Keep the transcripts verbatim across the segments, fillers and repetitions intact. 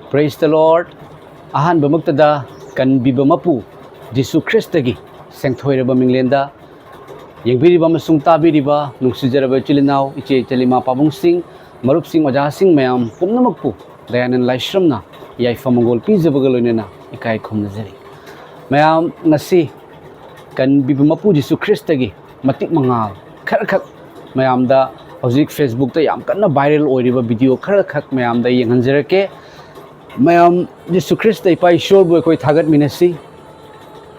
Praise the Lord. ꯑꯍꯥꯟꯕꯃꯛꯇꯗ ꯀꯟꯕꯤꯕ ꯃꯄꯨ ꯖꯤꯁꯨ ꯈ꯭ꯔꯤꯁꯇꯒꯤ ꯁꯦꯡꯊꯣꯏꯔꯕ ꯃꯤꯡꯂꯦꯟꯗ ꯌꯦꯡꯕꯤꯔꯤꯕ ꯑꯃꯁꯨꯡ ꯇꯥꯕꯤꯔꯤꯕ ꯅꯨꯡꯁꯤꯖꯔꯕ ꯏꯆꯤꯜ ꯏꯅꯥꯎ, ꯏꯆꯦ ꯏꯆꯜ, ꯏꯃꯥ ꯄꯥꯕꯨꯡꯁꯤꯡ, ꯃꯔꯨꯞꯁꯤꯡ, ꯑꯣꯖꯥꯁꯤꯡ ꯃꯌꯥꯝ ꯄꯨꯝꯅꯃꯛꯄꯨ ꯗꯌꯥꯅꯟ ꯂꯥꯏꯁ꯭ꯔꯝꯅ ꯌꯥꯏꯐ ꯃꯪꯒꯣꯜ ꯄꯤꯖꯕꯒ ꯂꯣꯏꯅꯅ ꯏꯀꯥꯏ ꯈꯨꯝꯅꯖꯔꯤ꯫ ꯃꯌꯥꯝ, ꯉꯁꯤ ꯀꯟꯕꯤꯕ ꯃꯄꯨ ꯖꯤꯁꯨ ꯈ꯭ꯔꯤꯁꯇꯒꯤ ꯃꯇꯤꯛ ꯃꯉꯥꯜ ꯈꯔꯈꯛ ꯃꯌꯥꯝꯗ, ꯍꯧꯖꯤꯛ Facebookꯇ ꯌꯥꯝ ꯀꯟꯅ viral ꯑꯣꯏꯔꯤꯕ video ꯈꯔꯈꯛ ꯃꯌꯥꯝꯗ ꯌꯦꯡꯍꯟꯖꯔꯛꯀꯦ꯫ ꯃꯌꯥꯝ, ꯖꯤꯁꯨ ꯈ꯭ꯔꯤꯁꯇ ꯏꯄꯥ ꯏꯁꯣꯔꯕꯨ ꯑꯩꯈꯣꯏ ꯊꯥꯒꯠꯃꯤꯟꯅꯁꯤ꯫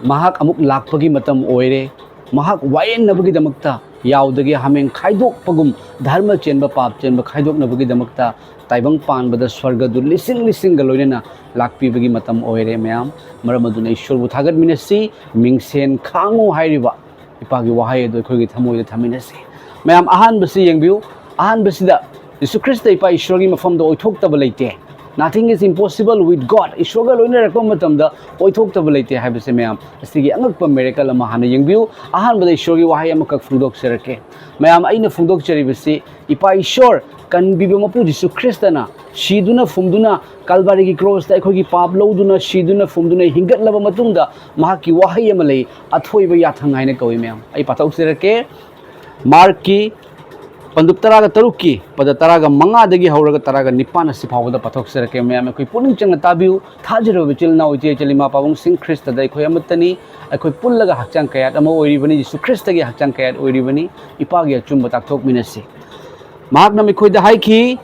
ꯃꯍꯥꯛ ꯑꯃꯨꯛ ꯂꯥꯛꯄꯒꯤ ꯃꯇꯝ ꯑꯣꯏꯔꯦ꯫ ꯃꯍꯥꯛ ꯋꯥꯌꯦꯟꯅꯕꯒꯤꯗꯃꯛꯇ ꯌꯥꯎꯗꯒꯤ ꯍꯥꯃꯦꯡ ꯈꯥꯏꯗꯣꯛꯄꯒꯨꯝ ꯙꯔꯃ ꯆꯦꯟꯕ ꯄꯥꯞ ꯆꯦꯟꯕ ꯈꯥꯏꯗꯣꯛꯅꯕꯒꯤꯗꯃꯛꯇ ꯇꯥꯏꯕꯪ ꯄꯥꯟꯕꯗ ꯁ꯭ꯋꯔꯒꯗꯨ ꯂꯤꯁꯤꯡ ꯂꯤꯁꯤꯡꯒ ꯂꯣꯏꯅꯅ ꯂꯥꯛꯄꯤꯕꯒꯤ ꯃꯇꯝ ꯑꯣꯏꯔꯦ꯫ ꯃꯌꯥꯝ, ꯃꯔꯝ ꯑꯗꯨꯅ ꯏꯁꯣꯔꯕꯨ ꯊꯥꯒꯠꯃꯤꯟꯅꯁꯤ꯫ ꯃꯤꯡꯁꯦꯟ ꯈꯥꯡꯉꯨ ꯍꯥꯏꯔꯤꯕ ꯏꯄꯥꯒꯤ ꯋꯥꯍꯩ ꯑꯗꯨ ꯑꯩꯈꯣꯏꯒꯤ ꯊꯃꯣꯏꯗ ꯊꯝꯃꯤꯟꯅꯁꯤ꯫ ꯃꯌꯥꯝ, ꯑꯍꯥꯟꯕꯁꯤ ꯌꯦꯡꯕꯤꯌꯨ꯫ ꯑꯍꯥꯟꯕꯁꯤꯗ, ꯖꯤꯁꯨ ꯈ꯭ꯔꯤꯁꯇ ꯏꯄꯥ ꯏꯁꯣꯔꯒꯤ ꯃꯐꯝꯗ ꯑꯣꯏꯊꯣꯛꯇꯕ ꯂꯩꯇꯦ꯫ Nothing is impossible with God. ꯏꯁꯣꯔꯒ ꯂꯣꯏꯅꯔꯛꯄ ꯃꯇꯝꯗ ꯑꯣꯏꯊꯣꯛꯇꯕ ꯂꯩꯇꯦ ꯍꯥꯏꯕꯁꯦ ꯃꯌꯥꯝ, ꯑꯁꯤꯒꯤ ꯑꯉꯛꯄ miracle ꯑꯃ ꯍꯥꯟꯅ ꯌꯦꯡꯕꯤꯌꯨ꯫ ꯑꯍꯥꯟꯕꯗ ꯏꯁꯣꯔꯒꯤ ꯋꯥꯍꯩ ꯑꯃꯈꯛ ꯐꯣꯡꯗꯣꯛꯆꯔꯛꯀꯦ꯫ ꯃꯌꯥꯝ, ꯑꯩꯅ ꯐꯣꯡꯗꯣꯛꯆꯔꯤꯕꯁꯤ ꯏꯄꯥ ꯏꯁꯣꯔ ꯀꯟꯕꯤꯕ ꯃꯄꯨ ꯖꯤꯁꯨ ꯈ꯭ꯔꯤꯁꯇꯅ ꯁꯤꯗꯨꯅ ꯐꯨꯝꯗꯨꯅ ꯀꯜꯕꯥꯔꯤꯒꯤ ꯀ꯭ꯔꯣꯁꯇ ꯑꯩꯈꯣꯏꯒꯤ ꯄꯥꯞ ꯂꯧꯗꯨꯅ ꯁꯤꯗꯨꯅ ꯐꯨꯝꯗꯨꯅ ꯍꯤꯡꯒꯠꯂꯕ ꯃꯇꯨꯡꯗ ꯃꯍꯥꯛꯀꯤ ꯋꯥꯍꯩ ꯑꯃ ꯂꯩ, ꯑꯊꯣꯏꯕ ꯌꯥꯊꯪ ꯍꯥꯏꯅ ꯀꯧꯏ꯫ ꯃꯌꯥꯝ, ꯑꯩ ꯄꯥꯊꯣꯛꯆꯔꯛꯀꯦ꯫ ꯃꯥꯔꯛꯀꯤ ꯄꯟꯗꯨꯞ ꯇꯔꯥꯒ ꯇꯔꯨꯛꯀꯤ ꯄꯗ ꯇꯔꯥꯒ ꯃꯉꯥꯗꯒꯤ ꯍꯧꯔꯒ ꯇꯔꯥꯒ ꯅꯤꯄꯥꯟ ꯑꯁꯤ ꯐꯥꯎꯕꯗ ꯄꯥꯊꯣꯛꯆꯔꯛꯀꯦ꯫ ꯃꯌꯥꯝ, ꯑꯩꯈꯣꯏ ꯄꯨꯛꯅꯤꯡ ꯆꯪꯅ ꯇꯥꯕꯤꯌꯨ꯫ ꯊꯥꯖꯔꯕ ꯏꯆꯤꯜ ꯏꯅꯥꯎ, ꯏꯆꯦ ꯏꯆꯜ, ꯏꯃꯥ ꯄꯥꯕꯨꯡꯁꯤꯡ, ꯈ꯭ꯔꯤꯁꯇꯗ ꯑꯩꯈꯣꯏ ꯑꯃꯠꯇꯅꯤ꯫ ꯑꯩꯈꯣꯏ ꯄꯨꯜꯂꯒ ꯍꯛꯆꯥꯡ ꯀꯌꯥꯠ ꯑꯃ ꯑꯣꯏꯔꯤꯕꯅꯤ꯫ ꯖꯤꯁꯨ ꯈ꯭ꯔꯤꯁꯇꯒꯤ ꯍꯛꯆꯥꯡ ꯀꯌꯥꯠ ꯑꯣꯏꯔꯤꯕꯅꯤ꯫ ꯏꯄꯥꯒꯤ ꯑꯆꯨꯝꯕ ꯇꯥꯛꯊꯣꯛꯃꯤꯟꯅꯁꯤ꯫ ꯃꯍꯥꯛꯅ ꯃꯈꯣꯏꯗ ꯍꯥꯏꯈꯤ,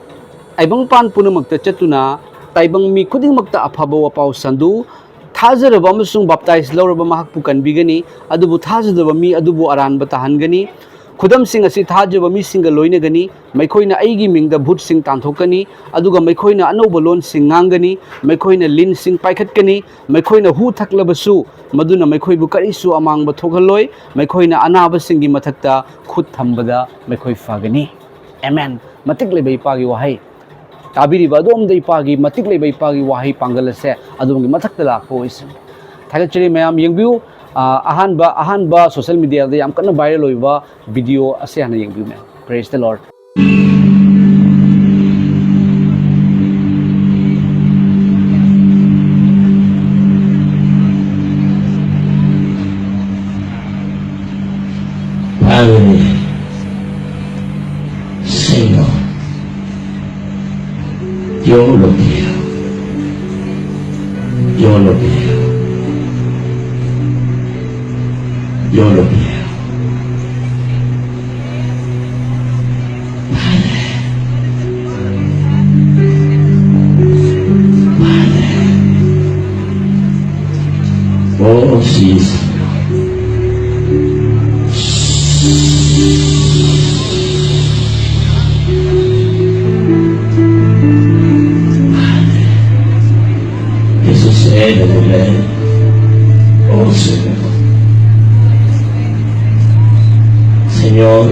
"ꯇꯥꯏꯕꯪꯄꯥꯟ ꯄꯨꯝꯅꯃꯛꯇ ꯆꯠꯇꯨꯅ ꯇꯥꯏꯕꯪ ꯃꯤ ꯈꯨꯗꯤꯡꯃꯛꯇ ꯑꯐꯕ ꯋꯥꯄꯥꯎ ꯁꯟꯗꯨ꯫ ꯊꯥꯖꯔꯕ ꯑꯃꯁꯨꯡ ꯕꯥꯞꯇꯥꯏꯖ ꯂꯧꯔꯕ ꯃꯍꯥꯛꯄꯨ ꯀꯟꯕꯤꯒꯅꯤ, ꯑꯗꯨꯕꯨ ꯊꯥꯖꯗꯕ ꯃꯤ ꯑꯗꯨꯕꯨ ꯑꯔꯥꯟꯕ ꯇꯥꯍꯟꯒꯅꯤ꯫ ꯈꯨꯗꯝꯁꯤꯡ ꯑꯁꯤ ꯊꯥꯖꯕ ꯃꯤꯁꯤꯡꯒ ꯂꯣꯏꯅꯒꯅꯤ꯫ ꯃꯈꯣꯏꯅ ꯑꯩꯒꯤ ꯃꯤꯡꯗ ꯚꯨꯠꯁꯤꯡ ꯇꯥꯟꯊꯣꯛꯀꯅꯤ, ꯑꯗꯨꯒ ꯃꯈꯣꯏꯅ ꯑꯅꯧꯕ ꯂꯣꯟꯁꯤꯡ ꯉꯥꯡꯒꯅꯤ꯫ ꯃꯈꯣꯏꯅ ꯂꯤꯟꯁꯤꯡ ꯄꯥꯏꯈꯠꯀꯅꯤ꯫ ꯃꯈꯣꯏꯅ ꯍꯨ ꯊꯛꯂꯕꯁꯨ ꯃꯗꯨꯅ ꯃꯈꯣꯏꯕꯨ ꯀꯔꯤꯁꯨ ꯑꯃꯥꯡꯕ ꯊꯣꯛꯍꯜꯂꯣꯏ꯫ ꯃꯈꯣꯏꯅ ꯑꯅꯥꯕꯁꯤꯡꯒꯤ ꯃꯊꯛꯇ ꯈꯨꯠ ꯊꯝꯕꯗ ꯃꯈꯣꯏ ꯐꯒꯅꯤ꯫" ꯑꯦꯃꯦꯟ꯫ ꯃꯇꯤꯛ ꯂꯩꯕ ꯏꯄꯥꯒꯤ ꯋꯥꯍꯩ꯫ ꯇꯥꯕꯤꯔꯤꯕ ꯑꯗꯣꯝꯗ ꯏꯄꯥꯒꯤ, ꯃꯇꯤꯛ ꯂꯩꯕ ꯏꯄꯥꯒꯤ ꯋꯥꯍꯩ ꯄꯥꯡꯒꯜ ꯑꯁꯦ ꯑꯗꯣꯝꯒꯤ ꯃꯊꯛꯇ ꯂꯥꯛꯄ ꯑꯣꯏꯁꯅꯨ꯫ ꯊꯥꯒꯠꯆꯔꯤ ꯃꯌꯥꯝ꯫ ꯌꯦꯡꯕꯤꯌꯨ, ꯑ, ꯑꯍꯥꯟꯕ, ꯑꯍꯥꯟꯕ social mediaꯗ ꯌꯥꯝ ꯀꯟꯅ viral ꯑꯣꯏꯕ video ꯑꯁꯦ ꯍꯥꯟꯅ ꯌꯦꯡꯕꯤꯌꯨ ꯃꯌꯥꯝ꯫ Praise the Lord꯫ Yo lo quiero. Yo lo quiero. Yo lo quiero. Padre. Padre. Oh, sí, Señor. Que sucede, Rey. Oh, Señor. Señor.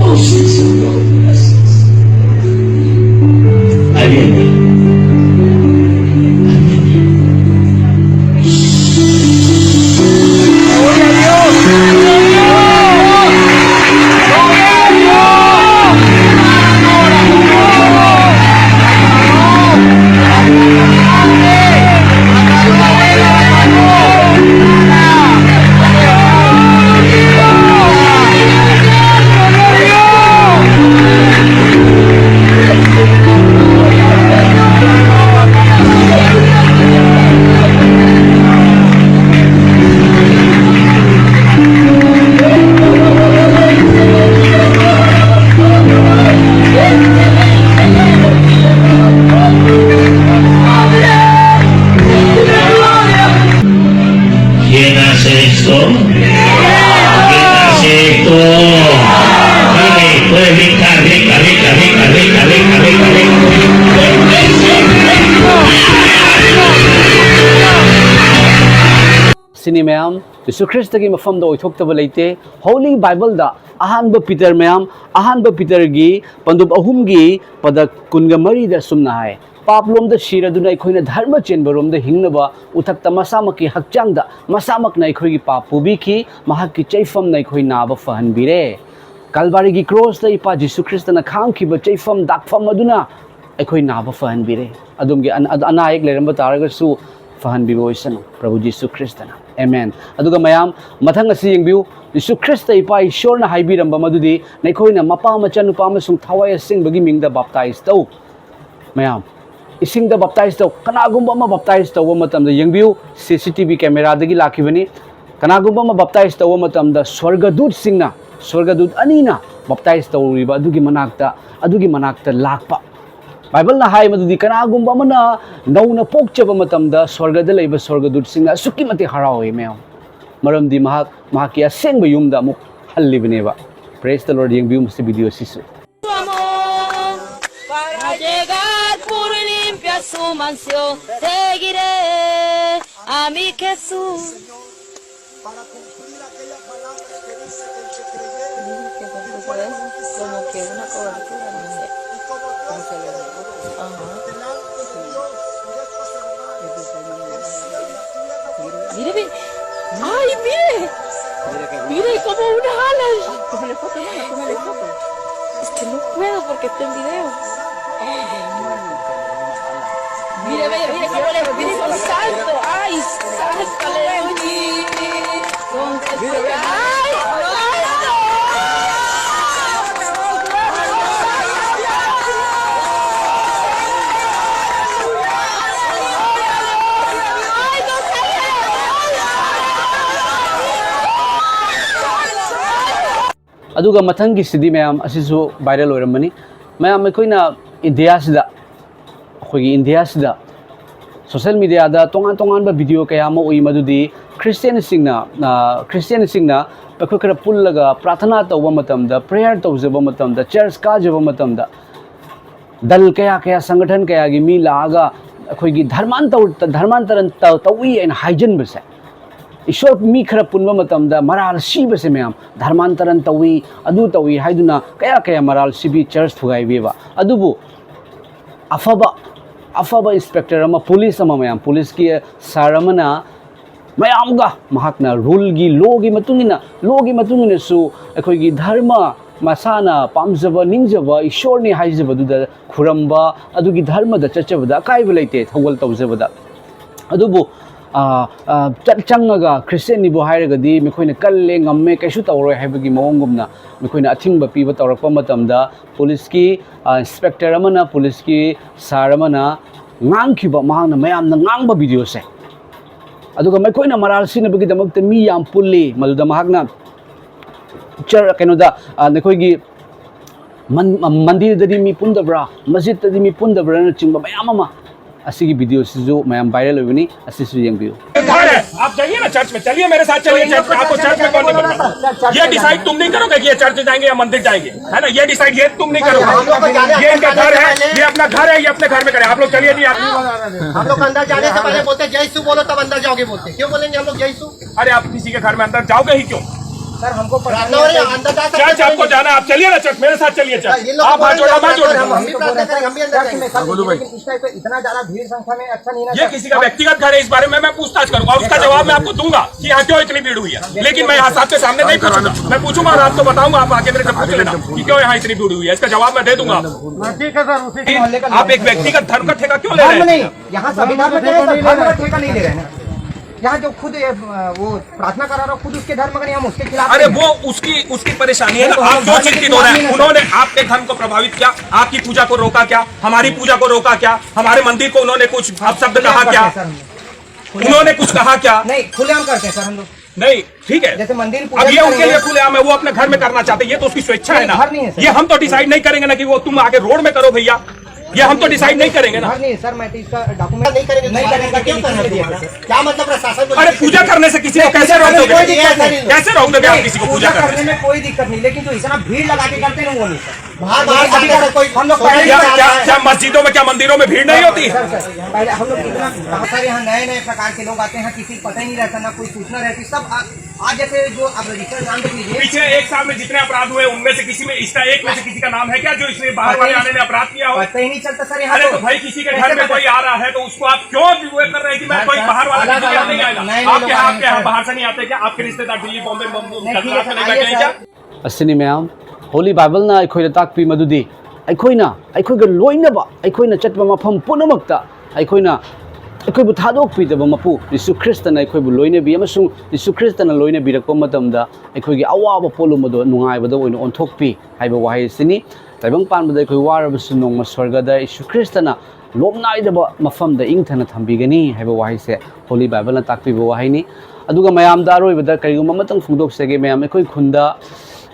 Oh, sí, Señor, gracias. Ahí viene. Ahí viene. ꯖꯤꯁꯨ ꯈ꯭ꯔꯤꯁꯇꯒꯤ ꯃꯐꯝꯗ ꯑꯣꯏꯊꯣꯛꯇꯕ ꯂꯩꯇꯦ꯫ Holy Bible ꯗ ꯑꯍꯥꯟꯕ Peter ꯃꯌꯥꯝ, ꯑꯍꯥꯟꯕ ꯄꯤꯇꯔꯒꯤ ꯄꯟꯗꯨꯞ ꯑꯍꯨꯝꯒꯤ ꯄꯗ ꯀꯨꯟꯒ ꯃꯔꯤꯗ ꯑꯁꯨꯝꯅ ꯍꯥꯏ, "ꯄꯥꯞꯂꯣꯝꯗ ꯁꯤꯔꯗꯨꯅ ꯑꯩꯈꯣꯏꯅ ꯙꯔꯃ ꯆꯦꯟꯕꯔꯣꯝꯗ ꯍꯤꯡꯅꯕ ꯎꯊꯛꯇ ꯃꯁꯥꯃꯛꯀꯤ ꯍꯛꯆꯥꯡꯗ ꯃꯁꯥꯃꯛꯅ ꯑꯩꯈꯣꯏꯒꯤ ꯄꯥꯞ ꯄꯨꯕꯤꯈꯤ, ꯃꯍꯥꯛꯀꯤ ꯆꯩꯐꯝꯅ ꯑꯩꯈꯣꯏ ꯅꯥꯕ ꯐꯍꯟꯕꯤꯔꯦ"꯫ ꯀꯜꯚꯥꯔꯤꯒꯤ ꯀ꯭ꯔꯣꯁꯇ ꯏꯄꯥ ꯖꯤꯁꯨ ꯈ꯭ꯔꯤꯁꯇꯅ ꯈꯥꯡꯈꯤꯕ ꯆꯩꯐꯝ, ꯗꯥꯛꯐꯝ ꯑꯗꯨꯅ ꯑꯩꯈꯣꯏ ꯅꯥꯕ ꯐꯍꯟꯕꯤꯔꯦ꯫ ꯑꯗꯣꯝꯒꯤ ꯑꯅ-, ꯑꯗ-, ꯑꯅꯥ ꯑꯌꯦꯛ ꯂꯩꯔꯝꯕ ꯇꯥꯔꯒꯁꯨ ꯐꯍꯟꯕꯤꯕ ꯑꯣꯏꯁꯅꯨ, ꯄ꯭ꯔꯚꯨ ꯖꯤꯁꯨ ꯈ꯭ꯔꯤꯁꯇꯅ꯫ ꯑꯃꯦꯟ꯫ ꯑꯗꯨꯒ ꯃꯌꯥꯝ, ꯃꯊꯪ ꯑꯁꯤ ꯌꯦꯡꯕꯤꯌꯨ꯫ ꯖꯤꯁꯨ ꯈ꯭ꯔꯤꯁꯇ ꯏꯄꯥ ꯏꯁꯣꯔꯅ ꯍꯥꯏꯕꯤꯔꯝꯕ ꯃꯗꯨꯗꯤ, "ꯅꯈꯣꯏꯅ ꯃꯄꯥ, ꯃꯆꯥꯅꯨꯄꯥ ꯑꯃꯁꯨꯡ ꯊꯋꯥꯏ ꯑꯁꯦꯡꯕꯒꯤ ꯃꯤꯡꯗ ꯕꯥꯞꯇꯥꯏꯖ ꯇꯧ"꯫ ꯃꯌꯥꯝ, ꯏꯁꯤꯡꯗ ꯕꯥꯞꯇꯥꯏꯖ ꯇꯧ꯫ ꯀꯅꯥꯒꯨꯝꯕ ꯑꯃ ꯕꯥꯞꯇꯥꯏꯖ ꯇꯧꯕ ꯃꯇꯝꯗ, ꯌꯦꯡꯕꯤꯌꯨ, ꯁꯤ ꯁꯤ ꯇꯤ ꯚꯤ ꯀꯦꯃꯦꯔꯥꯗꯒꯤ ꯂꯥꯛꯈꯤꯕꯅꯤ꯫ ꯀꯅꯥꯒꯨꯝꯕ ꯑꯃ ꯕꯥꯞꯇꯥꯏꯖ ꯇꯧꯕ ꯃꯇꯝꯗ, ꯁ꯭ꯋꯔꯒꯗꯨꯠꯁꯤꯡꯅ, ꯁ꯭ꯋꯔꯒꯗꯨꯠ ꯑꯅꯤꯅ ꯕꯥꯞꯇꯥꯏꯖ ꯇꯧꯔꯤꯕ ꯑꯗꯨꯒꯤ ꯃꯅꯥꯛꯇ, ꯑꯗꯨꯒꯤ ꯃꯅꯥꯛꯇ ꯂꯥꯛꯄ꯫ ꯕꯥꯏꯕꯜꯅ ꯍꯥꯏ ꯃꯗꯨꯗꯤ, ꯀꯅꯥꯒꯨꯝꯕ ꯑꯃꯅ ꯅꯧꯅ ꯄꯣꯛꯆꯕ ꯃꯇꯝꯗ, ꯁ꯭ꯋꯔꯒꯗ ꯂꯩꯕ ꯁ꯭ꯋꯔꯒꯗꯨꯠꯁꯤꯡꯅ ꯑꯁꯨꯛꯀꯤ ꯃꯇꯤꯛ ꯍꯔꯥꯎꯏ, ꯃꯌꯥꯝ꯫ ꯃꯔꯝꯗꯤ ꯃꯍꯥꯛ ꯃꯍꯥꯛꯀꯤ ꯑꯁꯦꯡꯕ ꯌꯨꯝꯗ ꯑꯃꯨꯛ ꯍꯜꯂꯤꯕꯅꯦꯕ꯫ Praise the Lord꯫ ꯌꯦꯡꯕꯤꯌꯨ ꯃꯁꯤ ꯚꯤꯗꯤꯑꯣ ꯑꯁꯤꯁꯨ꯫ Para llegar puro y limpio a su mansión, seguiré a mi Jesús. Para cumplir aquella palabra que dice que el que creyere y fuere bautizado será salvo. Y como Dios es de Dios, y esto se va a hacer. Mire, ve. ¡Ay, mire! Mire como unas alas. Tómale foto, hermana, tómale foto. Es que no puedo porque está en video. Mire, mire, mire cómo le, mire con salto. ¡Ay, salto! ¡Ay, ay, ay! ꯑꯗꯨꯒ ꯃꯊꯪꯒꯤꯁꯤꯗꯤ, ꯃꯌꯥꯝ, ꯑꯁꯤꯁꯨ viral ꯑꯣꯏꯔꯝꯕꯅꯤ꯫ ꯃꯌꯥꯝ, ꯑꯩꯈꯣꯏꯅ ꯏꯟꯗꯤꯌꯥꯁꯤꯗ, ꯑꯩꯈꯣꯏꯒꯤ ꯏꯟꯗꯤꯌꯥꯁꯤꯗ social ꯃꯤꯗꯤꯌꯥꯗ ꯇꯣꯉꯥꯟ ꯇꯣꯉꯥꯟꯕ video ꯀꯌꯥ ꯑꯃ ꯎꯏ, ꯃꯗꯨꯗꯤ ꯈ꯭ꯔꯤꯁꯇꯤꯌꯥꯟꯁꯤꯡꯅ, ꯑ, ꯈ꯭ꯔꯤꯁꯇꯤꯌꯥꯟꯁꯤꯡꯅ ꯑꯩꯈꯣꯏ ꯈꯔ ꯄꯨꯜꯂꯒ ꯄ꯭ꯔꯥꯊꯅꯥ ꯇꯧꯕ ꯃꯇꯝꯗ, ꯄ꯭ꯔꯦꯌꯔ ꯇꯧꯖꯕ ꯃꯇꯝꯗ, ꯆꯔꯆ ꯀꯥꯖꯕ ꯃꯇꯝꯗ, ꯗꯜ ꯀꯌꯥ ꯀꯌꯥ, ꯁꯪꯒꯊꯟ ꯀꯌꯥꯒꯤ ꯃꯤ ꯂꯥꯛꯑꯒ ꯑꯩꯈꯣꯏꯒꯤ ꯙꯔꯃꯥꯟꯇꯧ-, ꯙꯔꯃꯥꯟꯇꯔꯟ ꯇꯧ-, ꯇꯧꯏ ꯍꯥꯏꯅ ꯍꯥꯏꯖꯟꯕꯁꯦ, ꯏꯁꯣꯔ ꯃꯤ ꯈꯔ ꯄꯨꯟꯕ ꯃꯇꯝꯗ ꯃꯔꯥꯜ ꯁꯤꯕꯁꯦ ꯃꯌꯥꯝ, ꯙꯔꯃꯥꯟꯇꯔꯟ ꯇꯧꯏ, ꯑꯗꯨ ꯇꯧꯏ ꯍꯥꯏꯗꯨꯅ ꯀꯌꯥ ꯀꯌꯥ ꯃꯔꯥꯜ ꯁꯤꯕꯤ, ꯆꯔꯆ ꯊꯨꯒꯥꯏꯕꯤꯕ꯫ ꯑꯗꯨꯕꯨ ꯑꯐꯕ, ꯑꯐꯕ ꯏꯟꯁꯄꯦꯛꯇꯔ ꯑꯃ, ꯄꯨꯂꯤꯁ ꯑꯃ, ꯃꯌꯥꯝ, ꯄꯨꯂꯤꯁꯀꯤ ꯁꯥꯔ ꯑꯃꯅ ꯃꯌꯥꯝꯒ ꯃꯍꯥꯛꯅ ꯔꯨꯜꯒꯤ, ꯂꯣꯒꯤ ꯃꯇꯨꯡ ꯏꯟꯅ, ꯂꯣꯒꯤ ꯃꯇꯨꯡ ꯏꯟꯅꯁꯨ ꯑꯩꯈꯣꯏꯒꯤ ꯙꯔꯃ, ꯃꯁꯥꯅ ꯄꯥꯝꯖꯕ, ꯅꯤꯡꯖꯕ ꯏꯁꯣꯔꯅꯤ ꯍꯥꯏꯖꯕꯗꯨꯗ ꯈꯨꯔꯝꯕ, ꯑꯗꯨꯒꯤ ꯙꯔꯃꯗ ꯆꯠꯆꯕꯗ ꯑꯀꯥꯏꯕ ꯂꯩꯇꯦ, ꯊꯧꯒꯜ ꯇꯧꯖꯕꯗ꯫ ꯑꯗꯨꯕꯨ, ꯑ, ꯑ, ꯆꯠ-, ꯆꯪꯉꯒ ꯈ꯭ꯔꯤꯁꯇꯦꯟꯅꯤꯕꯨ ꯍꯥꯏꯔꯒꯗꯤ ꯃꯈꯣꯏꯅ ꯀꯜꯂꯦ, ꯉꯝꯃꯦ, ꯀꯩꯁꯨ ꯇꯧꯔꯣꯏ ꯍꯥꯏꯕꯒꯤ ꯃꯑꯣꯡꯒꯨꯝꯅ ꯃꯈꯣꯏꯅ ꯑꯊꯤꯡꯕ ꯄꯤꯕ ꯇꯧꯔꯛꯄ ꯃꯇꯝꯗ ꯄꯨꯂꯤꯁꯀꯤ, ꯑ, ꯏꯟꯁꯄꯦꯛꯇꯔ ꯑꯃꯅ, ꯄꯨꯂꯤꯁꯀꯤ ꯁꯥꯔ ꯑꯃꯅ ꯉꯥꯡꯈꯤꯕ, ꯃꯍꯥꯛꯅ ꯃꯌꯥꯝꯅ ꯉꯥꯡꯕ ꯚꯤꯗꯤꯑꯣꯁꯦ, ꯑꯗꯨꯒ ꯃꯈꯣꯏꯅ ꯃꯔꯥꯜ ꯁꯤꯅꯕꯒꯤꯗꯃꯛꯇ ꯃꯤ ꯌꯥꯝ ꯄꯨꯜꯂꯤ꯫ ꯃꯗꯨꯗ ꯃꯍꯥꯛꯅ ꯆꯔ-, ꯀꯩꯅꯣꯗ, ꯑ, ꯅꯈꯣꯏꯒꯤ ꯃꯟ-, ꯃꯟꯗꯤꯔꯗꯗꯤ ꯃꯤ ꯄꯨꯟꯗꯕ꯭ꯔꯥ, ꯃꯁꯖꯤꯗꯇꯗꯤ ꯃꯤ ꯄꯨꯟꯗꯕ꯭ꯔꯥꯅꯆꯤꯡꯕ ꯃꯌꯥꯝ ꯑꯃ ꯑꯁꯤꯒꯤ ꯚꯤꯗꯤꯑꯣꯁꯤꯁꯨ ꯃꯌꯥꯝ ꯚꯥꯏꯔꯦꯜ ꯑꯣꯏꯕꯅꯤ, ꯑꯁꯤꯁꯨ ꯌꯦꯡꯕꯤꯌꯨ꯫ घर है, आप जाइए ना चर्च में, चलिए मेरे साथ चलिए चर्च में। आपको चर्च में कौन नहीं बोलता? ये डिसाइड तुम नहीं करोगे कि ये चर्च जाएंगे या मंदिर जाएंगे, है ना? ये डिसाइड ये तुम नहीं करोगे। ये इनका घर है, ये अपना घर है, ये अपने घर में करें। आप लोग चलिए जी, आप हम लोग अंदर जाने से पहले बोलते, "जय यीशु बोलो", तब अंदर जाओगे बोलते। क्यों बोलेंगे हम लोग जय यीशु? अरे, आप किसी के घर में अंदर जाओगे ही क्यों? सर, हमको प्रार्थना हो रही है, अंदर जा सकते हैं। चर्च आपको जाना है, आप चलिए ना चर्च, मेरे साथ चलिए चर्च। ये लोग आप हाथ जोड़ो, मैं जोड़ हम, हम भी प्रार्थना करेंगे, हम भी अंदर जाएंगे। सर, बोलो भाई। इस टाइप का इतना ज्यादा भीड़ संख्या में अच्छा नहीं ना। ये किसी का व्यक्तिगत घर है, इस बारे में मैं पूछताछ करूंगा, उसका जवाब मैं आपको दूंगा कि यहाँ क्यों इतनी भीड़ हुई है। लेकिन मैं यहाँ सबके सामने नहीं पूछूंगा, मैं पूछूंगा और आपको बताऊंगा, आप आके मेरे से पूछ लेना कि क्यों यहाँ इतनी भीड़ हुई है, इसका जवाब मैं दे दूंगा। हाँ, ठीक है सर, उसी आप एक व्यक्तिगत धर्म का ठेका क्यों ले रहे हैं? यहाँ सभी धर्म के हैं सर, धर्म का ठेका नहीं ले रहे हैं। यहाँ जो खुद ये, अ, वो प्रार्थना करा रहा, खुद उसके धर्म का नहीं, हम उसके खिलाफ अरे नहीं हैं। वो उसकी, उसकी परेशानी है ना, नहीं, तो आप हम क्यों धर्म के चिंतित हो खिलाफ रहे हैं? नहीं ना सर। उन्होंने आपके धर्म को प्रभावित किया, आपकी पूजा को रोका क्या, हमारी पूजा को रोका क्या, हमारे मंदिर को उन्होंने कुछ अपशब्द खुलेआम कहा करते क्या? हैं सर हम। खुलेआम उन्होंने कुछ कहा क्या? नहीं, खुलेआम करते हैं सर हम लोग। नहीं, ठीक है। जैसे मंदिर पूजा अब ये भी उनके करेंगे। लिए खुलेआम है, वो अपने घर में करना चाहते हैं, ये तो उसकी स्वेच्छा है नहीं, ना। घर नहीं है सर। ये हम तो डिसाइड नहीं करेंगे ना कि वो तुम आके रोड में करो भैया, ये हम तो डिसाइड नहीं करेंगे ना। घर नहीं है सर, मैं तो इसका डॉक्यूमेंट नहीं करेंगे, नहीं करेंगे, क्यों करना है? क्या मतलब प्रशासन को अरे पूजा करने से किसी को कैसे रोक दोगे? कैसे रोक दोगे आप किसी को पूजा करने से? कोई दिक्कत नहीं, लेकिन जो इतना भीड़ लगा के करते हैं ना, वो नहीं सर। बाहर बाहर से अभी तक कोई हम लोग पहले ही क्या बता क्या रहे हैं। क्या मस्जिदों में, क्या मंदिरों में भीड़ नहीं होती? पहले हम लोग कितना, बहुत सारे यहाँ नए नए प्रकार के लोग आते हैं, किसी को पता ही नहीं रहता, ना कोई सूचना रहती, सब आ, आज जैसे जो आप रजिस्टर नाम देख लीजिए। पिछले एक साल में जितने अपराध हुए, उनमें से किसी में, इसका एक में से किसी का नाम है क्या जो इसने बाहर वाले आने में अपराध किया हो? पता ही नहीं चलता सर, यहाँ अरे तो तो भाई, किसी के घर में कोई आ रहा है तो उसको आप क्यों वो कर रहे हैं कि मैं कोई बाहर वाला किसी के यहाँ नहीं आएगा? आपके यहाँ, आपके यहाँ बाहर से नहीं आते क्या? आपके रिश्तेदार दिल्ली, बॉम्बे, बॉम्बे, गुजरात में नहीं बैठे हैं क्या? ꯑꯁꯤꯅꯤ ꯃꯌꯥꯝ, Holy Bible ꯅ ꯑꯩꯈꯣꯏꯗ ꯇꯥꯛꯄꯤ ꯃꯗꯨꯗꯤ ꯑꯩꯈꯣꯏꯅ, ꯑꯩꯈꯣꯏꯒ ꯂꯣꯏꯅꯕ, ꯑꯩꯈꯣꯏꯅ ꯆꯠꯄ ꯃꯐꯝ ꯄꯨꯝꯅꯃꯛꯇ ꯑꯩꯈꯣꯏꯅ, ꯑꯩꯈꯣꯏꯕꯨ ꯊꯥꯗꯣꯛꯄꯤꯗꯕ ꯃꯄꯨ ꯖꯤꯁꯨ ꯈ꯭ꯔꯤꯁꯇꯅ ꯑꯩꯈꯣꯏꯕꯨ ꯂꯣꯏꯅꯕꯤ ꯑꯃꯁꯨꯡ ꯖꯤꯁꯨ ꯈ꯭ꯔꯤꯁꯇꯅ ꯂꯣꯏꯅꯕꯤꯔꯛꯄ ꯃꯇꯝꯗ ꯑꯩꯈꯣꯏꯒꯤ ꯑꯋꯥꯕ ꯄꯣꯠꯂꯨꯝ ꯑꯗꯨ ꯅꯨꯡꯉꯥꯏꯕꯗ ꯑꯣꯏꯅ ꯑꯣꯟꯊꯣꯛꯄꯤ ꯍꯥꯏꯕ ꯋꯥꯍꯩ ꯑꯁꯤꯅꯤ꯫ ꯇꯥꯏꯕꯪ ꯄꯥꯟꯕꯗ ꯑꯩꯈꯣꯏ ꯋꯥꯔꯕꯁꯨ ꯅꯣꯡꯃ ꯁ꯭ꯋꯔꯒꯗ ꯖꯤꯁꯨ ꯈ꯭ꯔꯤꯁꯇꯅ ꯂꯣꯝ ꯅꯥꯏꯗꯕ ꯃꯐꯝꯗ ꯏꯪꯊꯅ ꯊꯝꯕꯤꯒꯅꯤ ꯍꯥꯏꯕ ꯋꯥꯍꯩꯁꯦ Holy Bible ꯅ ꯇꯥꯛꯄꯤꯕ ꯋꯥꯍꯩꯅꯤ꯫ ꯑꯗꯨꯒ ꯃꯌꯥꯝꯗ ꯑꯔꯣꯏꯕꯗ ꯀꯔꯤꯒꯨꯝꯕ ꯑꯃꯇꯪ ꯐꯣꯡꯗꯣꯛꯆꯒꯦ ꯃꯌꯥꯝ, ꯑꯩꯈꯣꯏ ꯈꯨꯟꯗ,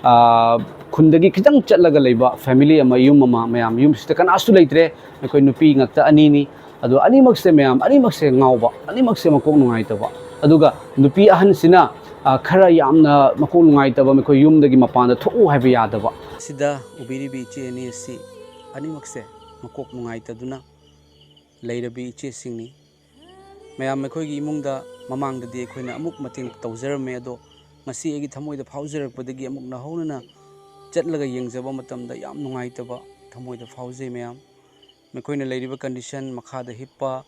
ꯑꯥ, ꯈꯨꯟꯗꯒꯤ ꯈꯤꯇꯪ ꯆꯠꯂꯒ ꯂꯩꯕ family ꯑꯃ, ꯌꯨꯝ ꯑꯃ, ꯃꯌꯥꯝ ꯌꯨꯝꯁꯤꯗ ꯀꯅꯥꯁꯨ ꯂꯩꯇ꯭ꯔꯦ꯫ ꯑꯩꯈꯣꯏ ꯅꯨꯄꯤ ꯉꯥꯛꯇ ꯑꯅꯤꯅꯤ꯫ ꯑꯗꯣ ꯑꯅꯤꯃꯛꯁꯦ ꯃꯌꯥꯝ, ꯑꯅꯤꯃꯛꯁꯦ ꯉꯥꯎꯕ, ꯑꯅꯤꯃꯛꯁꯦ ꯃꯀꯣꯛ ꯅꯨꯡꯉꯥꯏꯇꯕ꯫ ꯑꯗꯨꯒ ꯅꯨꯄꯤ ꯑꯍꯟꯁꯤꯅ, ꯑꯥ, ꯈꯔ ꯌꯥꯝꯅ ꯃꯀꯣꯛ ꯅꯨꯡꯉꯥꯏꯇꯕ, ꯃꯈꯣꯏ ꯌꯨꯝꯗꯒꯤ ꯃꯄꯥꯟꯗ ꯊꯣꯛꯎ ꯍꯥꯏꯕ ꯌꯥꯗꯕ꯫ ꯁꯤꯗ ꯎꯕꯤꯔꯤꯕꯤ ꯏꯆꯦ ꯑꯅꯤ ꯑꯁꯤ ꯑꯅꯤꯃꯛꯁꯦ ꯃꯀꯣꯛ ꯅꯨꯡꯉꯥꯏꯇꯗꯨꯅ ꯂꯩꯔꯕꯤ ꯏꯆꯦꯁꯤꯡꯅꯤ꯫ ꯃꯌꯥꯝ, ꯑꯩꯈꯣꯏꯒꯤ ꯏꯃꯨꯡꯗ ꯃꯃꯥꯡꯗꯗꯤ ꯑꯩꯈꯣꯏꯅ ꯑꯃꯨꯛ ꯃꯇꯦꯡ ꯇꯧꯖꯔꯝꯃꯦ, ꯑꯗꯣ ꯉꯁꯤ ꯑꯩꯒꯤ ꯊꯃꯣꯏꯗ ꯐꯥꯎꯖꯔꯛꯄꯗꯒꯤ ꯑꯃꯨꯛ ꯅꯧꯍꯧꯅꯅ ꯆꯠꯂꯒ ꯌꯦꯡꯖꯕ ꯃꯇꯝꯗ ꯌꯥꯝ ꯅꯨꯡꯉꯥꯏꯇꯕ ꯊꯃꯣꯏꯗ ꯐꯥꯎꯖꯩ ꯃꯌꯥꯝ꯫ ꯃꯈꯣꯏꯅ ꯂꯩꯔꯤꯕ condition, ꯃꯈꯥꯗ ꯍꯤꯞꯄ,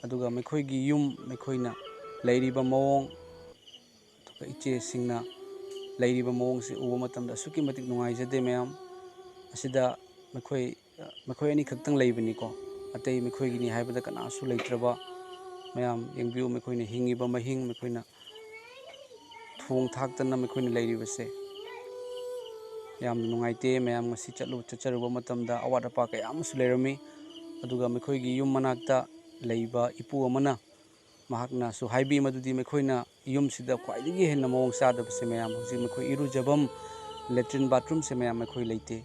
ꯑꯗꯨꯒ ꯃꯈꯣꯏꯒꯤ ꯌꯨꯝ, ꯃꯈꯣꯏꯅ ꯂꯩꯔꯤꯕ ꯃꯑꯣꯡ, ꯑꯗꯨꯒ ꯏꯆꯦꯁꯤꯡꯅ ꯂꯩꯔꯤꯕ ꯃꯑꯣꯡꯁꯤ ꯎꯕ ꯃꯇꯝꯗ ꯑꯁꯨꯛꯀꯤ ꯃꯇꯤꯛ ꯅꯨꯡꯉꯥꯏꯖꯗꯦ ꯃꯌꯥꯝ꯫ ꯑꯁꯤꯗ ꯃꯈꯣꯏ, ꯃꯈꯣꯏ ꯑꯅꯤꯈꯛꯇꯪ ꯂꯩꯕꯅꯤꯀꯣ, ꯑꯇꯩ ꯃꯈꯣꯏꯒꯤꯅꯤ ꯍꯥꯏꯕꯗ ꯀꯅꯥꯁꯨ ꯂꯩꯇ꯭ꯔꯕ꯫ ꯃꯌꯥꯝ ꯌꯦꯡꯕꯤꯌꯨ, ꯃꯈꯣꯏꯅ ꯍꯤꯡꯉꯤꯕ ꯃꯍꯤꯡ, ꯃꯈꯣꯏꯅ ꯊꯣꯡ ꯊꯥꯛꯇꯅ ꯃꯈꯣꯏꯅ ꯂꯩꯔꯤꯕꯁꯦ ꯌꯥꯝꯅ ꯅꯨꯡꯉꯥꯏꯇꯦ꯫ ꯃꯌꯥꯝ ꯉꯁꯤ ꯆꯠꯂꯨ-, ꯆꯠꯆꯔꯨꯕ ꯃꯇꯝꯗ ꯑꯋꯥꯠ ꯑꯄꯥ ꯀꯌꯥ ꯑꯃꯁꯨ ꯂꯩꯔꯝꯃꯤ꯫ ꯑꯗꯨꯒ ꯃꯈꯣꯏꯒꯤ ꯌꯨꯝ ꯃꯅꯥꯛꯇ ꯂꯩꯕ ꯏꯄꯨ ꯑꯃꯅ ꯃꯍꯥꯛꯅꯁꯨ ꯍꯥꯏꯕꯤ ꯃꯗꯨꯗꯤ ꯃꯈꯣꯏꯅ ꯌꯨꯝꯁꯤꯗ ꯈ꯭ꯋꯥꯏꯗꯒꯤ ꯍꯦꯟꯅ ꯃꯑꯣꯡ ꯆꯥꯗꯕꯁꯦ ꯃꯌꯥꯝ, ꯍꯧꯖꯤꯛ ꯃꯈꯣꯏ ꯏꯔꯨꯖꯐꯝ, latrine bathroomꯁꯦ ꯃꯌꯥꯝ ꯃꯈꯣꯏ ꯂꯩꯇꯦ꯫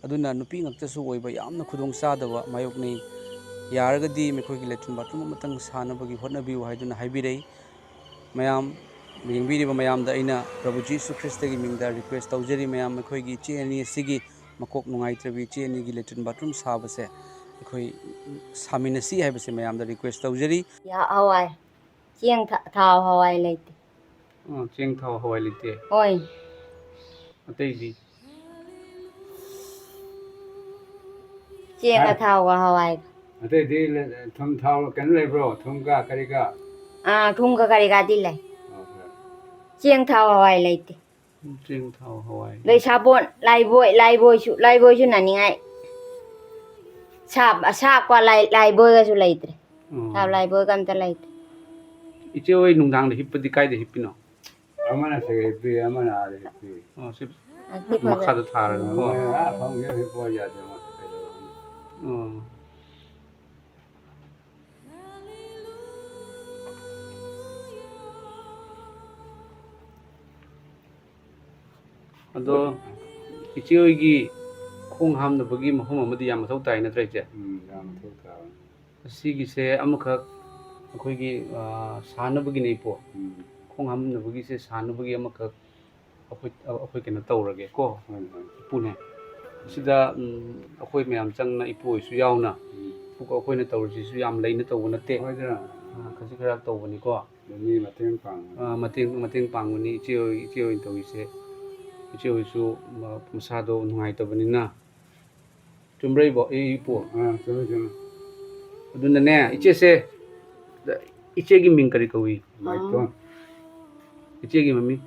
ꯑꯗꯨꯅ ꯅꯨꯄꯤ ꯉꯥꯛꯇꯁꯨ ꯑꯣꯏꯕ ꯌꯥꯝꯅ ꯈꯨꯗꯣꯡ ꯆꯥꯗꯕ ꯃꯥꯌꯣꯛꯅꯩ꯫ ꯌꯥꯔꯒꯗꯤ ꯃꯈꯣꯏꯒꯤ latrine bathroom ꯑꯃꯇꯪ ꯁꯥꯅꯕꯒꯤ ꯍꯣꯠꯅꯕꯤꯌꯨ ꯍꯥꯏꯗꯨꯅ ꯍꯥꯏꯕꯤꯔꯛꯏ꯫ ꯃꯌꯥꯝ, ꯌꯦꯡꯕꯤꯔꯤꯕ ꯃꯌꯥꯝꯗ ꯑꯩꯅ ꯄ꯭ꯔꯚꯨ ꯖꯤꯁꯨ ꯈ꯭ꯔꯤꯁꯇꯒꯤ ꯃꯤꯡꯗ request ꯇꯧꯖꯔꯤ꯫ ꯃꯌꯥꯝ, ꯑꯩꯈꯣꯏꯒꯤ ꯏꯆꯦ ꯑꯅꯤ ꯑꯁꯤꯒꯤ ꯃꯀꯣꯛ ꯅꯨꯡꯉꯥꯏꯇ꯭ꯔꯕꯤ ꯏꯆꯦ ꯑꯅꯤꯒꯤ ꯂꯦꯇ꯭ꯔꯤꯟ ꯕꯥꯊꯔꯨꯝ ꯁꯥꯕꯁꯦ ꯑꯩꯈꯣꯏ ꯁꯥꯃꯤꯟꯅꯁꯤ ꯍꯥꯏꯕꯁꯦ ꯃꯌꯥꯝꯗ ꯔꯤꯀ꯭ꯋꯦꯁ ꯇꯧꯖꯔꯤ꯫ ꯌꯥ-, ꯍꯋꯥꯏ꯫ ꯆꯦꯡ ꯊ-, ꯊꯥꯎ ꯍꯋꯥꯏ ꯂꯩꯇꯦ꯫ ꯑꯣ, ꯆꯦꯡ ꯊꯥꯎ ꯍꯋꯥꯏ ꯂꯩꯇꯦ꯫ ꯍꯣꯏ꯫ ꯑꯇꯩꯗꯤ? ꯆꯦꯡꯒ ꯍꯥ? ꯊꯥꯎꯒ ꯍꯋꯥꯏꯒ꯫ ꯑꯇꯩꯗꯤ ꯂ-, ꯊꯨꯝ ꯊꯥꯎ ꯀꯩꯅꯣ ꯂꯩꯕ꯭ꯔꯣ? ꯊꯨꯝꯒ ꯀꯔꯤꯒ? ꯑꯥ, ꯊꯨꯝꯒ ꯀꯔꯤ ꯀꯥꯗꯤ ꯂꯩ꯫ ꯑꯣ, ꯍꯣꯏ꯫ ꯆꯦꯡ ꯊꯥꯎ ꯍꯋꯥꯏ ꯂꯩꯇꯦ꯫ ꯆꯦꯡ ꯊꯥꯎ ꯍꯋꯥꯏ꯫ ꯑꯗꯩ ꯁꯥꯄꯣꯟ, ꯂꯥꯏꯕꯣꯏ, ꯂꯥꯏꯕꯣꯏꯁꯨ, ꯂꯥꯏꯕꯣꯏꯁꯨ ꯅꯥꯅꯤꯡꯉꯥꯏ꯫ ꯁꯥ-, ꯁꯥꯛꯄ ꯂꯥꯏ-, ꯂꯥꯏꯕꯣꯏꯒꯁꯨ ꯂꯩꯇ꯭ꯔꯦ꯫ ꯑꯣ꯫ ꯁꯥ-, ꯂꯥꯏꯕꯣꯏꯒ ꯑꯝꯇ ꯂꯩꯇ꯭ꯔꯦ꯫ ꯏꯆꯦ ꯍꯣꯏ ꯅꯨꯡꯗꯥꯡꯗ ꯍꯤꯞꯄꯗꯤ ꯀꯥꯏꯗ ꯍꯤꯞꯄꯤꯅꯣ? ꯑꯃꯅ ꯁꯤꯗ ꯍꯤꯞꯄꯤ, ꯑꯃꯅ ꯑꯥꯗ ꯍꯤꯞꯄꯤ꯫ ꯑꯣ, ꯁꯤ ꯑꯗꯨꯗꯤ ꯐꯖ- ꯃꯈꯥꯗ ꯊꯥꯔꯒꯀꯣ? ꯑꯥ, ꯐꯃꯨꯡꯗ ꯍꯤꯞꯄ ꯌꯥꯗꯦ, ꯃꯥ ꯀꯩꯗꯧꯔꯨꯅꯤ? ꯑꯣ꯫ ꯑꯗꯣ ꯏꯆꯦ ꯍꯣꯏꯒꯤ ꯈꯣꯡ ꯍꯥꯝꯅꯕꯒꯤ ꯃꯐꯝ ꯑꯃꯗꯤ ꯌꯥꯝ ꯃꯊꯧ ꯇꯥꯏ ꯅꯠꯇ꯭ꯔꯥ, ꯏꯆꯦ? ꯎꯝ, ꯌꯥꯝ ꯃꯊꯧ ꯇꯥꯕꯅꯤ꯫ ꯑꯁꯤꯒꯤꯁꯦ ꯑꯃꯈꯛ ꯑꯩꯈꯣꯏꯒꯤ, ꯑ, ꯁꯥꯅꯕꯒꯤꯅꯦ, ꯏꯄꯨ꯫ ꯎꯝ꯫ ꯈꯣꯡ ꯍꯥꯝꯅꯕꯒꯤꯁꯦ ꯁꯥꯅꯕꯒꯤ ꯑꯃꯈꯛ ꯑꯩꯈꯣꯏ, ꯑꯩꯈꯣꯏ ꯀꯩꯅꯣ ꯇꯧꯔꯒꯦ ꯀꯣ꯫ ꯍꯣꯏ, ꯍꯣꯏ꯫ ꯏꯄꯨꯅꯦ꯫ ꯁꯤꯗ, ꯎꯝ, ꯑꯩꯈꯣꯏ ꯃꯌꯥꯝ ꯆꯪꯅ ꯏꯄꯨ ꯍꯣꯏꯁꯨ ꯌꯥꯎꯅ, ꯎꯝ꯫ ꯑꯗꯨꯒ ꯑꯩꯈꯣꯏꯅ ꯇꯧꯔꯤꯁꯤꯁꯨ ꯌꯥꯝ ꯂꯩꯅ ꯇꯧꯕ ꯅꯠꯇꯦ꯫ ꯍꯣꯏꯗ꯫ ꯑ, ꯈꯖꯤꯛ ꯈꯔ ꯇꯧꯕꯅꯤꯀꯣ꯫ ꯑꯗꯨ ꯃꯤ ꯃꯇꯦꯡ ꯄꯥꯡꯕ꯫ ꯑ, ꯃꯇꯦꯡ, ꯃꯇꯦꯡ ꯄꯥꯡꯕꯅꯤ ꯏꯆꯦ ꯍꯣꯏ, ꯏꯆꯦ ꯍꯣꯏꯅ ꯇꯧꯔꯤꯁꯦ꯫ ꯏꯆꯦ ꯍꯣꯏꯁꯨ ꯃ-, ꯃꯁꯥꯗꯣ ꯅꯨꯡꯉꯥꯏꯇꯕꯅꯤꯅ꯫ ꯆꯨꯝꯕ꯭ꯔꯥ, ꯏꯕꯣ? ꯑꯦ, ꯏꯄꯨ꯫ ꯑꯥ, ꯆꯨꯝꯃꯦ, ꯆꯨꯝꯃꯦ꯫ ꯑꯗꯨꯅꯅꯦ, ꯏꯆꯦꯁꯦ, ꯏꯆꯦꯒꯤ ꯃꯤꯡ ꯀꯔꯤ ꯀꯧꯏ? ꯃꯥꯏꯇꯣꯟ꯫ ꯏꯆꯦꯒꯤ ꯃꯃꯤꯡ?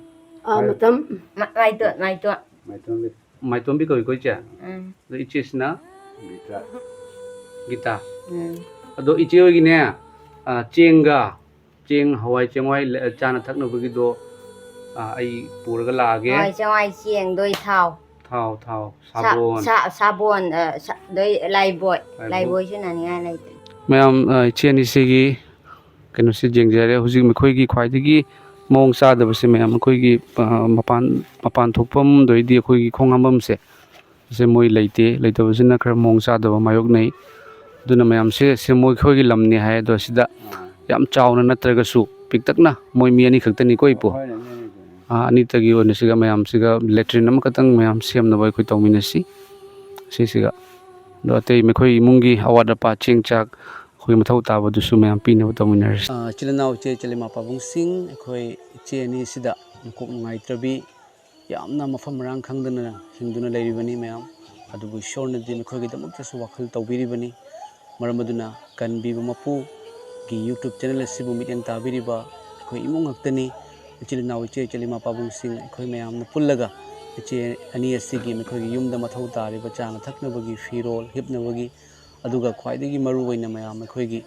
ꯑꯥ, ꯍꯥꯏꯔꯣ꯫ ꯃꯇꯝ꯫ ꯃ-, ꯃꯥꯏꯇꯣꯟ, ꯃꯥꯏꯇꯣꯟ꯫ ꯃꯥꯏꯇꯣꯟꯕꯤ꯫ ꯃꯥꯏꯇꯣꯟꯕꯤ ꯀꯧꯏꯀꯣ, ꯏꯆꯦ? ꯎꯝ꯫ ꯑꯗꯣ ꯏꯆꯦꯁꯤꯅ? ꯒꯤꯇꯥ꯫ ꯒꯤꯇꯥ꯫ ꯎꯝ꯫ ꯑꯗꯣ ꯏꯆꯦ ꯍꯣꯏꯒꯤꯅꯦ, ꯑꯥ, ꯆꯦꯡꯒ ꯆꯦꯡ, ꯍꯋꯥꯏ ꯆꯦꯡꯋꯥꯏ ꯂ-, ꯆꯥꯅ ꯊꯛꯅꯕꯒꯤꯗꯣ, ꯑ, ꯑꯩ ꯄꯨꯔꯒ ꯂꯥꯛꯑꯒꯦ꯫ ꯍꯋꯥꯏ ꯆꯦꯡꯋꯥꯏ ꯆꯦꯡꯗꯣꯏ ꯊꯥꯎ꯫ ꯊꯥꯎ, ꯊꯥꯎ, ꯁꯥ-, ꯁꯥꯕꯣꯟ꯫ ꯁꯥ-, ꯁꯥꯕꯣꯟ, ꯑ, ꯁꯥ-, ꯗꯣꯏ ꯂꯥꯏꯕꯣꯏ꯫ ꯂꯥꯏꯕꯣꯏ꯫ ꯂꯥꯏꯕꯣꯏꯁꯨ ꯅꯥꯅꯤꯡꯉꯥꯏ ꯂꯩꯇꯦ꯫ ꯃꯌꯥꯝ, ꯑ, ꯏꯆꯦ ꯑꯅꯤꯁꯤꯒꯤ ꯀꯩꯅꯣꯁꯤ ꯌꯦꯡꯖꯔꯦ꯫ ꯍꯧꯖꯤꯛ ꯃꯈꯣꯏꯒꯤ ꯈ꯭ꯋꯥꯏꯗꯒꯤ ꯃꯑꯣꯡ ꯆꯥꯗꯕꯁꯦ ꯃꯌꯥꯝ ꯑꯩꯈꯣꯏꯒꯤ, ꯑ, ꯃꯄꯥꯟ, ꯃꯄꯥꯟ ꯊꯣꯛꯐꯝꯗꯩꯗꯤ ꯑꯩꯈꯣꯏꯒꯤ ꯈꯣꯡ ꯍꯥꯝꯐꯝꯁꯦ ꯁꯦ ꯃꯣꯏ ꯂꯩꯇꯦ, ꯂꯩꯇꯕꯁꯤꯅ ꯈꯔ ꯃꯑꯣꯡ ꯆꯥꯗꯕ ꯃꯥꯌꯣꯛꯅꯩ꯫ ꯑꯗꯨꯅ ꯃꯌꯥꯝꯁꯦ, ꯁꯦ ꯃꯣꯏꯈꯣꯏꯒꯤ ꯂꯝꯅꯦ ꯍꯥꯏ, ꯑꯗꯣ ꯁꯤꯗ ꯑꯥ꯫ ꯌꯥꯝ ꯆꯥꯎꯅ ꯅꯠꯇ꯭ꯔꯒꯁꯨ ꯄꯤꯛꯇꯛꯅ ꯃꯣꯏ ꯃꯤ ꯑꯅꯤ ꯈꯛꯇꯅꯤꯀꯣ, ꯏꯄꯨ? ꯍꯣꯏꯅꯦ, ꯃꯤ ꯑꯅꯤ ꯈꯛꯇꯅꯤ꯫ ꯑꯥ, ꯑꯅꯤꯇꯒꯤ ꯑꯣꯏꯅ ꯁꯤꯒ ꯃꯌꯥꯝꯁꯤꯒ latrine ꯑꯃꯈꯛꯇꯪ ꯃꯌꯥꯝ ꯁꯦꯝꯅꯕ ꯑꯩꯈꯣꯏ ꯇꯧꯃꯤꯟꯅꯁꯤ꯫ ꯁꯤꯁꯤꯒ꯫ ꯑꯗꯣ ꯑꯇꯩ ꯃꯈꯣꯏ ꯏꯃꯨꯡꯒꯤ ꯑꯋꯥꯠ ꯑꯄꯥ, ꯆꯦꯡ ꯆꯥꯛ, ꯑꯩꯈꯣꯏ ꯃꯊꯧ ꯇꯥꯕꯗꯨꯁꯨ ꯃꯌꯥꯝ ꯄꯤꯅꯕ ꯇꯧꯃꯤꯟꯅꯔꯁꯤ꯫ ꯑꯥ, ꯏꯆꯤꯜ ꯏꯅꯥꯎ, ꯏꯆꯦ ꯏꯆꯜ, ꯏꯃꯥ ꯄꯥꯕꯨꯡꯁꯤꯡ, ꯑꯩꯈꯣꯏ ꯏꯆꯦ ꯑꯅꯤꯁꯤꯗ ꯃꯀꯣꯛ ꯅꯨꯡꯉꯥꯏꯇ꯭ꯔꯕꯤ, ꯌꯥꯝꯅ ꯃꯐꯝ ꯃꯔꯥꯡ ꯈꯪꯗꯅ ꯍꯤꯡꯗꯨꯅ ꯂꯩꯔꯤꯕꯅꯤ ꯃꯌꯥꯝ꯫ ꯑꯗꯨꯕꯨ ꯏꯁꯣꯔꯅꯗꯤ ꯃꯈꯣꯏꯒꯤꯗꯃꯛꯇꯁꯨ ꯋꯥꯈꯜ ꯇꯧꯕꯤꯔꯤꯕꯅꯤ꯫ ꯃꯔꯝ ꯑꯗꯨꯅ ꯀꯟꯕꯤꯕ ꯃꯄꯨꯒꯤ YouTube channel ꯑꯁꯤꯕꯨ ꯃꯤꯠꯌꯦꯡ ꯇꯥꯕꯤꯔꯤꯕ ꯑꯩꯈꯣꯏ ꯏꯃꯨꯡ ꯉꯥꯛꯇꯅꯤ꯫ ꯏꯆꯤꯜ ꯏꯅꯥꯎ, ꯏꯆꯦ ꯏꯆꯜ, ꯏꯃꯥ ꯄꯥꯕꯨꯡꯁꯤꯡ, ꯑꯩꯈꯣꯏ ꯃꯌꯥꯝꯅ ꯄꯨꯜꯂꯒ ꯏꯆꯦ ꯑꯅꯤ ꯑꯁꯤꯒꯤ ꯃꯈꯣꯏꯒꯤ ꯌꯨꯝꯗ ꯃꯊꯧ ꯇꯥꯔꯤꯕ ꯆꯥꯅ ꯊꯛꯅꯕꯒꯤ, ꯐꯤꯔꯣꯜ, ꯍꯤꯞꯅꯕꯒꯤ, ꯑꯗꯨꯒ ꯈ꯭ꯋꯥꯏꯗꯒꯤ ꯃꯔꯨ ꯑꯣꯏꯅ ꯃꯌꯥꯝ ꯑꯩꯈꯣꯏꯒꯤ,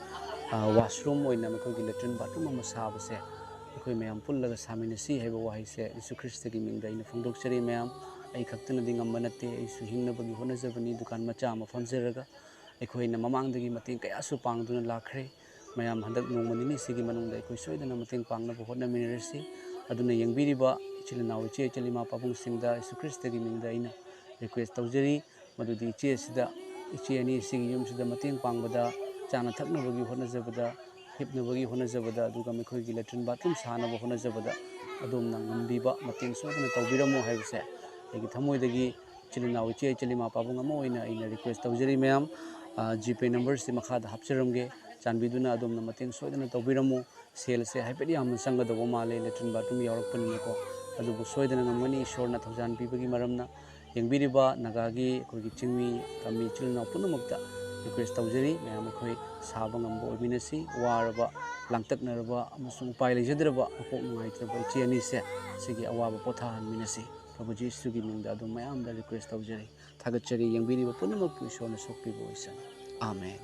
ꯑ, washroom ꯑꯣꯏꯅ ꯃꯈꯣꯏꯒꯤ latrine bathroom ꯑꯃ ꯁꯥꯕꯁꯦ ꯑꯩꯈꯣꯏ ꯃꯌꯥꯝ ꯄꯨꯜꯂꯒ ꯁꯥꯃꯤꯟꯅꯁꯤ ꯍꯥꯏꯕ ꯋꯥꯍꯩꯁꯦ ꯌꯤꯁꯨ ꯈ꯭ꯔꯤꯁꯇꯒꯤ ꯃꯤꯡꯗ ꯑꯩꯅ ꯐꯣꯡꯗꯣꯛꯆꯔꯤ ꯃꯌꯥꯝ꯫ ꯑꯩ ꯈꯛꯇꯅꯗꯤ ꯉꯝꯕ ꯅꯠꯇꯦ, ꯑꯩꯁꯨ ꯍꯤꯡꯅꯕꯒꯤ ꯍꯣꯠꯅꯖꯕꯅꯤ, ꯗꯨꯀꯥꯟ ꯃꯆꯥ ꯑꯃ ꯐꯝꯖꯔꯒ꯫ ꯑꯩꯈꯣꯏꯅ ꯃꯃꯥꯡꯗꯒꯤ ꯃꯇꯦꯡ ꯀꯌꯥꯁꯨ ꯄꯥꯡꯗꯨꯅ ꯂꯥꯛꯈ꯭ꯔꯦ꯫ ꯃꯌꯥꯝ ꯍꯟꯗꯛ ꯅꯣꯡꯃ ꯅꯤꯅꯤꯁꯤꯒꯤ ꯃꯅꯨꯡꯗ ꯑꯩꯈꯣꯏ ꯁꯣꯏꯗꯅ ꯃꯇꯦꯡ ꯄꯥꯡꯅꯕ ꯍꯣꯠꯅꯃꯤꯟꯅꯔꯁꯤ꯫ ꯑꯗꯨꯅ ꯌꯦꯡꯕꯤꯔꯤꯕ ꯏꯆꯤꯜ ꯏꯅꯥꯎ, ꯏꯆꯦ ꯏꯆꯜ, ꯏꯃꯥ ꯄꯥꯕꯨꯡꯁꯤꯡꯗ ꯌꯤꯁꯨ ꯈ꯭ꯔꯤꯁꯇꯒꯤ ꯃꯤꯡꯗ ꯑꯩꯅ request ꯇꯧꯖꯔꯤ꯫ ꯃꯗꯨꯗꯤ ꯏꯆꯦ ꯑꯁꯤꯗ, ꯏꯆꯦ ꯑꯅꯤ ꯑꯁꯤꯒꯤ ꯌꯨꯝꯁꯤꯗ ꯃꯇꯦꯡ ꯄꯥꯡꯕꯗ, ꯆꯥꯅ ꯊꯛꯅꯕꯒꯤ ꯍꯣꯠꯅꯖꯕꯗ, ꯍꯤꯞꯅꯕꯒꯤ ꯍꯣꯠꯅꯖꯕꯗ, ꯑꯗꯨꯒ ꯃꯈꯣꯏꯒꯤ latrine bathroom ꯁꯥꯅꯕ ꯍꯣꯠꯅꯖꯕꯗ ꯑꯗꯣꯝꯅ ꯉꯝꯕꯤꯕ ꯃꯇꯦꯡ ꯁꯣꯏꯗꯅ ꯇꯧꯕꯤꯔꯝꯃꯨ ꯍꯥꯏꯕꯁꯦ ꯑꯩꯒꯤ ꯊꯃꯣꯏꯗꯒꯤ ꯏꯆꯤꯜ ꯏꯅꯥꯎ, ꯏꯆꯦ ꯏꯆꯜ, ꯏꯃꯥ ꯄꯥꯕꯨꯡ ꯑꯃ ꯑꯣꯏꯅ ꯑꯩꯅ request ꯇꯧꯖꯔꯤ ꯃꯌꯥꯝ꯫ ꯑ, GPay number ꯁꯤ ꯃꯈꯥꯗ ꯍꯥꯞꯆꯔꯝꯒꯦ꯫ ꯆꯥꯟꯕꯤꯗꯨꯅ ꯑꯗꯣꯝꯅ ꯃꯇꯦꯡ ꯁꯣꯏꯗꯅ ꯇꯧꯕꯤꯔꯝꯃꯨ꯫ ꯁꯦꯜꯁꯦ ꯍꯥꯏꯐꯦꯠ ꯌꯥꯝꯅ ꯆꯪꯒꯗꯧꯕ ꯃꯥꯜꯂꯦ, latrine bathroom ꯌꯥꯎꯔꯛꯄꯅꯤꯅꯀꯣ꯫ ꯑꯗꯨꯕꯨ ꯁꯣꯏꯗꯅ ꯉꯝꯒꯅꯤ, ꯏꯁꯣꯔꯅ ꯊꯧꯖꯥꯟ ꯄꯤꯕꯒꯤ ꯃꯔꯝꯅ꯫ ꯌꯦꯡꯕꯤꯔꯤꯕ ꯅꯥꯒꯥꯒꯤ ꯑꯩꯈꯣꯏꯒꯤ ꯆꯤꯡꯃꯤ ꯇꯝꯃꯤ ꯏꯆꯤꯜ ꯏꯅꯥꯎ ꯄꯨꯝꯅꯃꯛꯇ request ꯇꯧꯖꯔꯤ, ꯃꯌꯥꯝ ꯑꯩꯈꯣꯏ ꯁꯥꯕ ꯉꯝꯕ ꯑꯣꯏꯃꯤꯟꯅꯁꯤ꯫ ꯋꯥꯔꯕ, ꯂꯥꯡꯇꯛꯅꯔꯕ ꯑꯃꯁꯨꯡ ꯎꯄꯥꯏ ꯂꯩꯖꯗ꯭ꯔꯕ, ꯃꯀꯣꯛ ꯅꯨꯡꯉꯥꯏꯇ꯭ꯔꯕ ꯏꯆꯦ ꯑꯅꯤꯁꯦ ꯁꯤꯒꯤ ꯑꯋꯥꯕ ꯄꯣꯊꯥꯍꯟꯃꯤꯟꯅꯁꯤ꯫ ꯄ꯭ꯔꯚꯨ ꯖꯤꯁꯨꯒꯤ ꯃꯤꯡꯗ ꯑꯗꯨꯝ ꯃꯌꯥꯝꯗ request ꯇꯧꯖꯔꯤ꯫ ꯊꯥꯒꯠꯆꯔꯤ꯫ ꯌꯦꯡꯕꯤꯔꯤꯕ ꯄꯨꯝꯅꯃꯛꯄꯨ ꯏꯁꯣꯔꯅ ꯁꯣꯛꯄꯤꯕ ꯑꯣꯏꯁꯅꯨ꯫ ꯑꯥꯃꯦꯟ꯫